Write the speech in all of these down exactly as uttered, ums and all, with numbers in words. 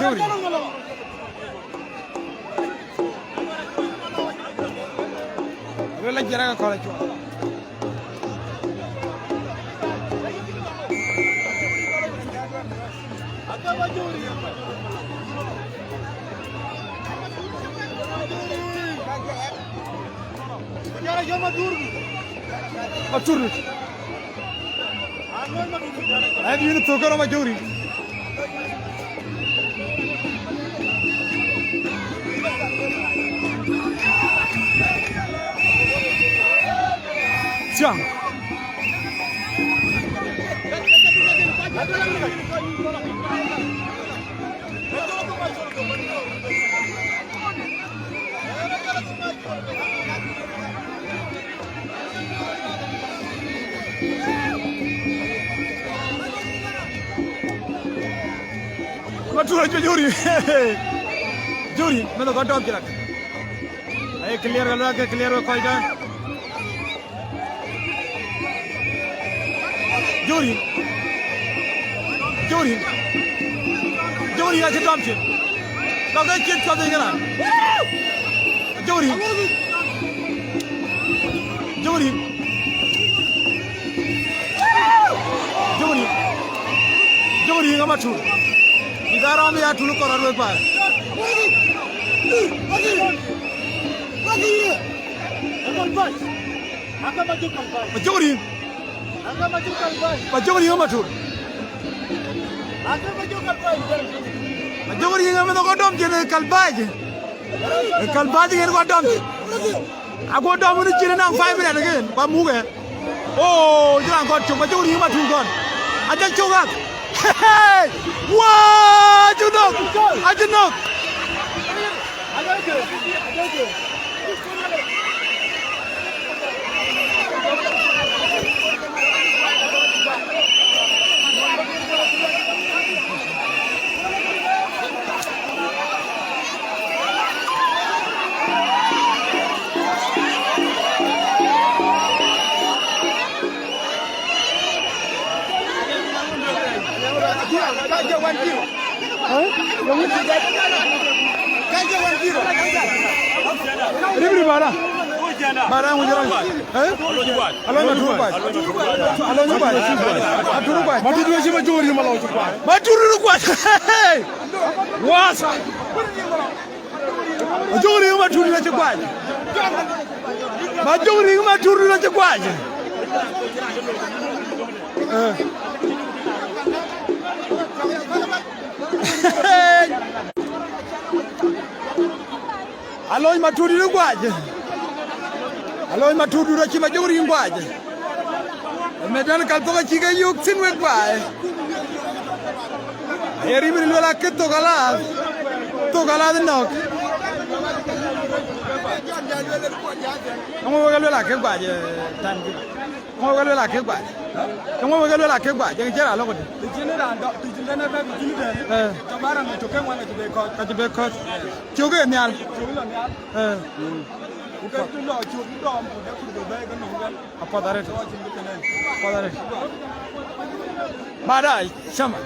Jori. Rela jera ka kɔla chwa. Atur. Ai, bï yïn thök kërɔm Ajori. Ciaŋ. Matur acuc Jori. Jori, meth kɔc dɔm cï rak. Aye clear ka luɛk ke clear wek kɔc dɛ̈. Jori. Jori. Jori acï dɔm cin. Lɔ ke cin cuɔth yic kënë. Jori. Jori. Jori. Jori ŋa Matur. Ida ram ya tulu kɔrɔ wek ba. Jori. Majok riŋ Matur. Majok riŋ ëmën kɔc dɔm cin ë Kalbac. Ë Kalbac yen kɔc dɔm cin. Ago dɔm wën cin ënɔŋ five minute again. Ba muk ë. Oh, jël an kɔn cök, majok riŋ Matur kɔn. Ajël cök ɣath. Hey! Wah! Acï nɔ̈k! Acï nɔ̈k! Ribri bara. Bara ŋu jira. Eh? Alony Matur Guac. Alony Guac. Matur Guac. Matur Guac. Matur Guac. Hey! Wasa. Majok riŋ Matur acï Guac. Majok riŋ Matur acï Guac. Eh. Alony Matur Guac. Alony Matur acï majok riŋ Guac. Medan kal thok acï ke yök thïn wek baai. Aye ribri luel akë thok alath. Thok alath nɔ̈k. Eŋö wek luel akë Guac, eh, tan kï. Eŋö wek luel akë Guac. Eŋö wek luel akë Guac. Jek cï raan lɔ këdï. Të cïn raan dɔm, të cïn dɛn ë bɛ̈n, të cïn dɛn. Eh. Të bä raan ë cök ke ŋuan acï be kɔ̈ɔ̈c. Acï be kɔ̈ɔ̈c. Cök ë nhial. Cök lɔ nhial. Eh. Ku ke të lɔ cök dɔm, ku de kur be bɛ̈ɛ̈i ke nɔm wɛl. Apath arëët. Apath arëët. Baada, cama.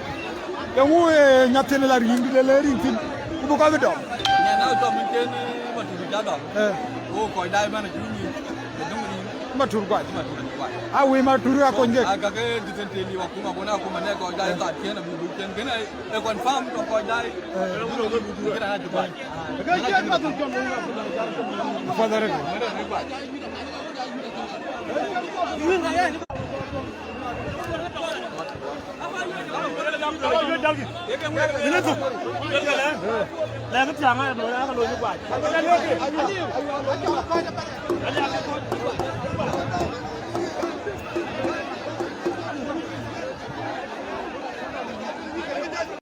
Eŋö, eh, nyathën la riŋ, de le riŋ thïn. Ku bï kɔc bï dɔm. Nyan na dɔm en cen, eh, Matur ja dɔm. Eh. Wo kɔc dai man a cuk nyin. Ke döŋ riŋ. Matur Guac. Matur Guac. A wëi Matur akony kek. A ka ke dït en tëë liu akuma, ku na akuma ne kɔc dai thaat cien abï buk cien. Kënë, eh, confirm tɔŋ kɔc dai. Eh. Kënë na cuk Guac. Apath arëët.